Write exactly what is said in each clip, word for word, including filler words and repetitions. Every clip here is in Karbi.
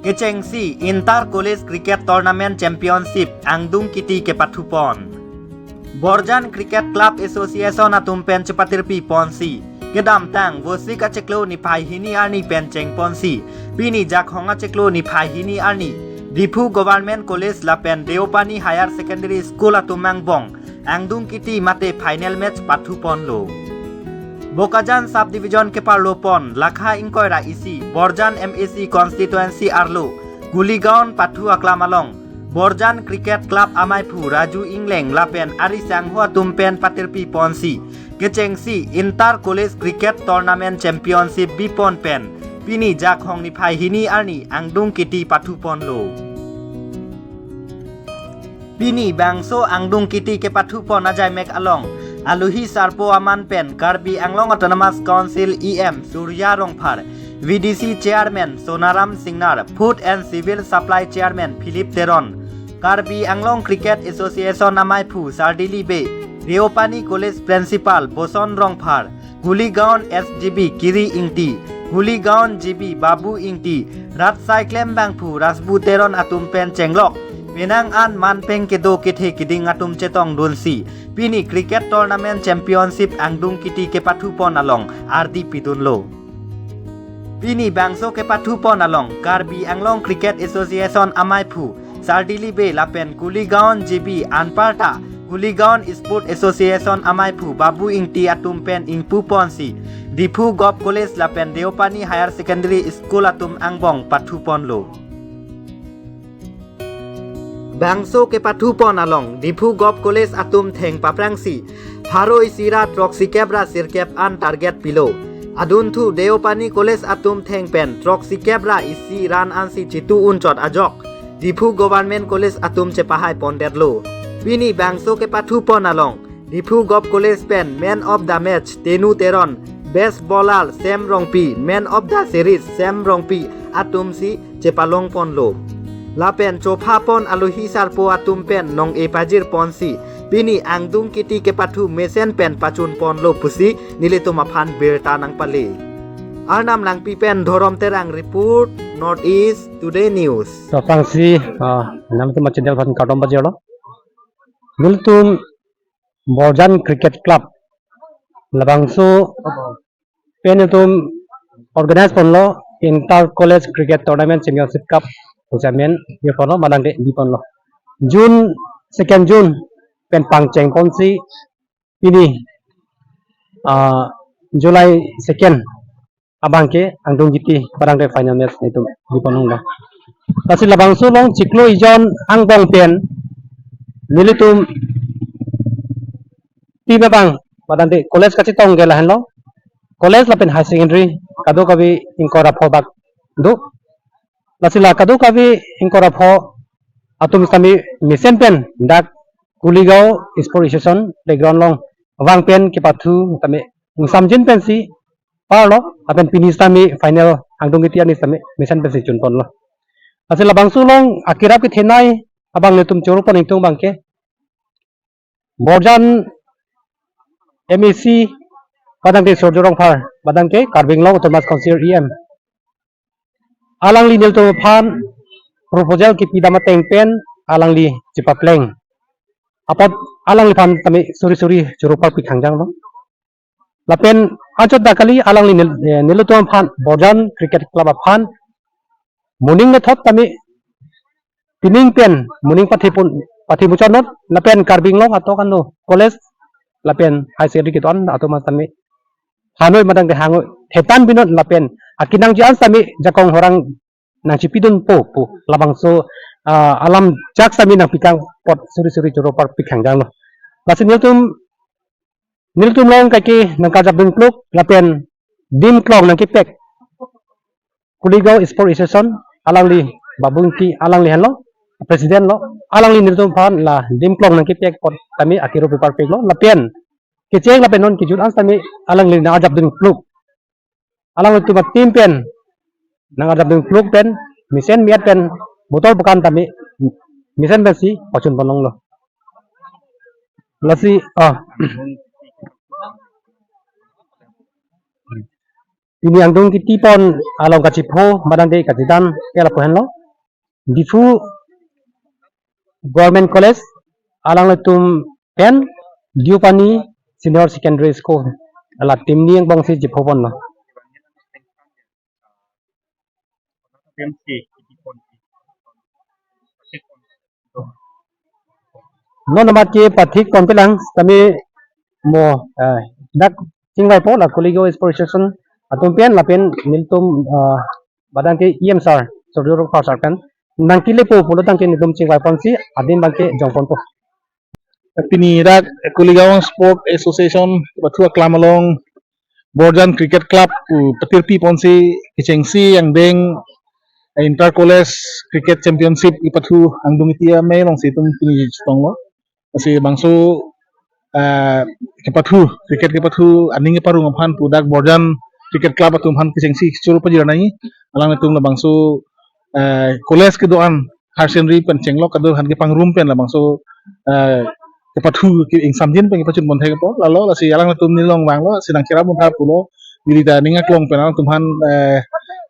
kechengsi Inter College Cricket Tournament Championship angdung kiti kepathupon. Borjan Cricket Club Association atum pen chepatirpi ponsi kedamtang Vosik achiklo niphai hini arni pen chengponsi pini Jakhong achiklo niphai hini arni Diphu Government College lapen Deopani Higher Secondary School atum angbong angdung kiti mate final match pathuponlo. Bokajan Subdivision keparlopon lakha ingkoi ra isi Borjan M A C constituency arlo Kuligaon pathu aklam along Borjan Cricket Club amaiphu Raju Ingleng lapen ari sangho atum pen patirpi ponsi kechengsi Inter College Cricket Tournament Championship bipon pen pini Jakhong niphai hini arni angdung kiti pathuponlo. Pini bangso angdung kiti kepathupon ajaimek along alohi sarpo aman pen Karbi Anglong Autonomous Council E M Surya Rongphar, V D C Chairman Sonaram Singnar, Food and Civil Supply Chairman Philip Teron, Karbi Anglong Cricket Association amaiphu Sardili Bey, Deopani College Principal Boson Rongphar, Kuligaon S G B Kiri Ingti, Kuligaon G B Babu Ingti, rat saiklem bangphu Rasbu Teron atum pen chenglok penang an manpeng kedo kethe keding atum chetongdunsi pini Cricket Tournament Championship angdung kiti kepathupon along ardi pidunlo. Pini bangso kepathupon along Karbi Anglong Cricket Association amaiphu Sardili Bey lapen Kuligaon G B anparta Kuligaon Sport Association amaiphu Babu Ingti atum pen ingpuponsi Diphu Govt College lapen Deopani Higher Secondary School atum angbong pathuponlo. Bangso kepathupon along Diphu Govt College atum theng paprangsi pharo isi ra throksi kep ra sirkep an target pilo. Adunthu Deopani College atum theng pen throksi kep ra isi run ansi chitu unchot ajok Diphu Government College atum chepahai pondetlo. Pini bangso kepathupon along Diphu Govt College pen Man of the Match Tenu Teron, Best Bowler Sam Rongpi, Man of the Series Sam Rongpi atumsi chepalongponlo. Lapen chophapon alohi sarpo atum pen nong-e pajirponsi pini angdung kiti kepathu mesen pen pachunponlo pusi nelitum aphan birta nangpale. Arnam Langpi pen Dhorom Terang report, North East Today News. Lapusi, ah, nangtum channel aphan kardom pajirlo. Nelitum Borjan Cricket Club labangso pen itum organize ponlo Inter College Cricket Tournament Championship Cup ujamen ye ponlo madang de biponlo. June, second June pen pangchengponsi pini, ah, July second abangke angdung kiti padang de final match itum biponlonglo. Lasi labangso along chiklo ijon angbong pen nelitum team abang padang de college kachetong ke lahenlo. College lapen higher secondary kadokave ingkoi ra pho bak do. Lasi la kadokave ingkoi ra pho atum sitame mesen pen dak Kuligaon Sport Association playground along vang pen kepathu sitame ingsamjin pensi parlo, lapen pini sitame final angdung kiti arni sitame mesen pensi chunponlo. Lasi labangso along akirap kethenei abang nelitum choro pon ingtung abangke Borjan M A C padang de Surjya Rongphar padang ke Karbi Anglong Autonomous Council E M. Alangli nelitum aphan proposal kipidam ateng pen alangli chepapleng. Apot alangliphan tame suri suri choro parpi khangjanglo. Lapen anchot dak kali alangli nel-, eh, nelitum aphan Borjan Cricket Club aphan moning methot tame pining pen moning pathipon pathimuchotnon lapen Karbi Anglong atok ano college lapen higher secondary kedo-an atum tame hanoi madang de hangoi thetan binot lapen akinangji an sitame jakong horang nangchipidunpo pu labangso, ah, alam jak sitame nangpikang apot suri suri choro parpi khangjanglo. Lasi nelitum nelitum along kaike nangkarjapdun kluk lapen dim klong nangkepek Kuligaon Sport Association alangli Babu Ingti alangli henlo president lo, alangli nelitum aphan la dim klong nangkepek apot tame akiro paparpiklo lapen kecheng lapen non kejut an sitame alangli nangarjapdun kluk. Alanglitum a-team pen nangarjapdun kluk pen mesen miat pen botol bukan tame mesen pensi pachunponlonglo. Lasi, ah. Pini angdeng ketipon along kachipho, madang ke kachidam ke lapu henlo. Diphu Government College alanglitum pen Deopani Senior Secondary School, la team ni angbong si chiphoponlo. Non amat ke pathik ponpelang tame mo, eh, dak chingvaipo la Kuligaon Sports Association atum pen lapen nelitum, eh, madang ke E M sir, Surjya Rongphar sir pen nangkelepo pulo tangte nelitum chingvaiponsi adim abangke jongponpo. Pini dak Kuligaon Sport Association pathu aklam along Borjan Cricket Club pu patirpiponsi kechengsi angdeng, eh, Inter College Cricket Championship ipathu angdeng iti amei alongsi itum pini chetonglo. Lasi bangso, eh, kepathu, cricket kepathu aning keparong aphan pu dak Borjan Cricket Club atum aphan kechengsi choro pajir nangji. Alanglitum labangso, eh, college kedo-an higher secondary pen chenglok kedo aphan kepangrum pen labangso, eh, kepathu ke ingsamjin pen kepachun ponthekpo. Lalo lasi alanglitum nelilong vanglo, si nangcherap montha pulo, neli ta ning aklong pen alanglitum aphan, eh,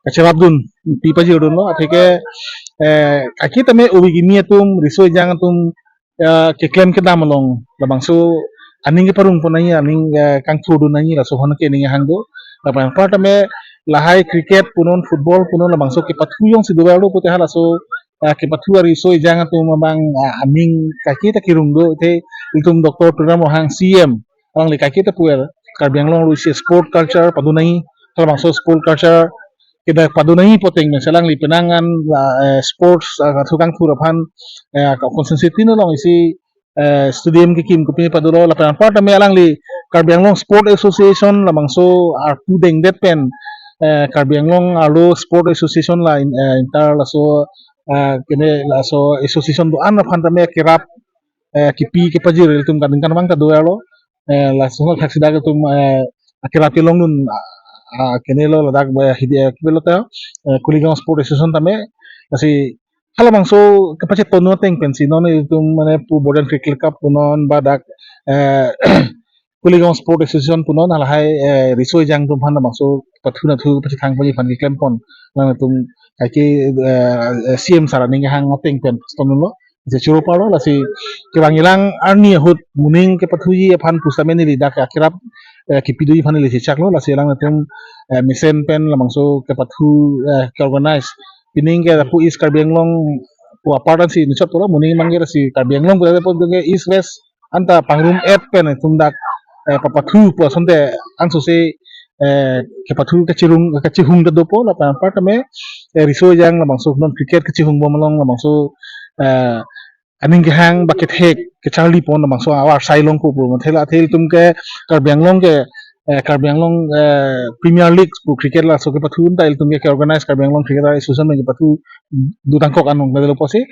kacherapdun, pi pajirdunlo. Atheke, eh, kaki tame obi kimi atum, riso ejang atum, eh, keklem kedam along labangso aning keparongpon nangji, aning, eh, kangthurdun nangji, laso aphan ke ning hang do. Lapen anparta tame lahai cricket punon, football punon, labangso kepathu jongsi doverlo pute halaso, eh, kepathu ariso ejang atum abang, eh, aning kaki ta kerung do, te ilitum Doctor Tuliram Ronghang C M alangli kaki ta puer, Karbi Anglong arlo isi sport culture padu nangji, halabangso sport culture kedak padu nangji apoteng pen si alangli penang an la, eh, sports, ah, kathur kangthur aphan, eh, ka constituency tin along isi, eh, stadium kekim kopine padulo. Lapen anparta tame alangli Karbi Anglong Sport Association labangso arpu dengdet pen, eh, Karbi Anglong arlo Sport Association la in, eh, Inter laso, eh, kene laso association do-an aphan tame kerap, eh, kipi kepajir ilitum kaningkan abang ta doverlo. Eh, laso thaksi dak itum, eh, akerap kelongdun, ah, ah, kenelo ladak, eh, hidi, eh, kepilo ta, eh, Kuligaon Sport Association tame. Lasi halabangso kepachetongdun ateng pensi non itum mane pu Borjan Cricket Club punon ba dak, eh, Kuligaon Sport Association punon halahai, eh, riso ejang atum aphan labangso pathu nathu pachethang ponji aphan keklempon. Nangtum kaike, eh, eh, C M sir aning kehang ateng pen stonlo. Lasi choro parlo, lasi kevang elang arni ahut moning kepathuji aphan pusitame neli dak akerap, eh, kipidoji aphan neli chechaklo, lasi alangtum, eh, mesen pen labangso kepathu, eh, ke-organize. Pining ke lapu East Karbi Anglong pu apart ansi nichot pulo, moning abangke lasi Karbi Anglong pu lapu ke East West anta pangrum et pen itum dak, eh, papathu pu asonte angsose, eh, kepathu kachirung, kachihung ta dopo, lapen anparta tame, eh, riso ejang labangso non cricket kachihungbom along labangso, eh, aning kehang ba kethek kecharlipon labangso avarsai longpo pu. Mathe la athe ilitum ke Karbi Anglong ke, eh, Karbi Anglong, eh, Premier League pu cricket laso kepathu ta ilitum ke, ke-organize Karbi Anglong Cricket Association pen kepathu dotangkok anong delo pusi.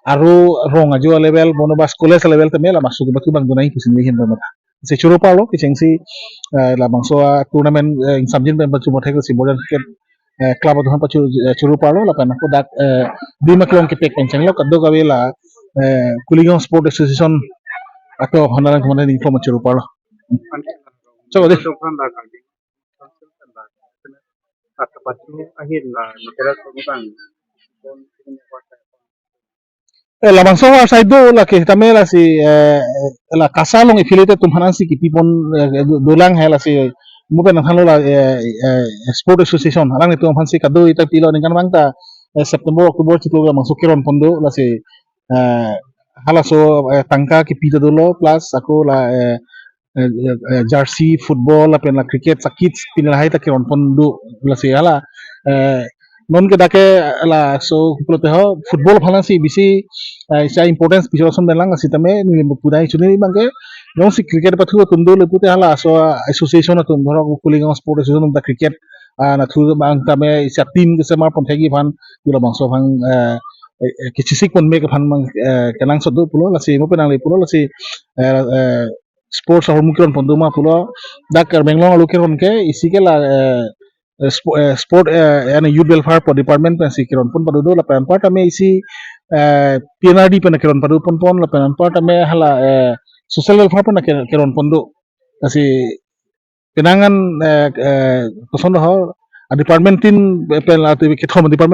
Aro rong ajo level, bono bas college level tame labangso kepathu abang do nangji pusi neli hin pemata. Si choro parlo kechengsi, eh, labangso a-tournament, eh, ingsamjin pen pachumot thek si Borjan Cricket, eh, Club atum pachu, eh, choro parlo lapen ako dak, eh, adim aklong kepek pen chenglok kadokave la, eh, Kuligaon Sport Association ako honaran kemana ni koma choro parlo. Chok dei. Eh, labangso avarsai do lake tame lasi, eh, la KASA along affiliated atum aphan ansi kipipon, eh, do, dolang he lasi mo pen nangthanlo la, eh, eh, Sport Association alanglitum aphansi kado-i ta pilo ningkan abang ta, eh, September October chiklo labangso keronpon do lasi, eh, halaso, eh, tangka kipi ta dolo plus ako la, eh, eh, eh, jersey, football lapen la cricket, sakit pini lahai ta keronpon do lasi hala, eh, non ke dak ke laso pulote ho football aphan si bisi, eh, isi importance piso ason belang lasi tame neli pudai chuni abangke jongsi cricket pathu atum dolo pute halaso association atum dhorok Kuligaon Sport Association atum ta cricket, ah, nathu abang tame isi team kesemar pon thekji aphan pu labangso aphan, eh, eh, eh, kechisik ponme aphan abang, eh, kenangsot do pulo lasi mo pen nangli pulo lasi, eh, eh, sports ahormu keronpon do ma pulo, dak Karbi Anglong arlo keron ke isi ke la, eh, eh, spo-, eh, sport, eh, yani youth welfare pu department pensi keronpon padu do lapen anparta tame isi, eh, P N R D pen keron padu ponpon lapen anparta tame hala, eh, social welfare pen ke-, keronpon do. Lasi penang an, eh, eh, koson do ho, department tin pen la te kethom department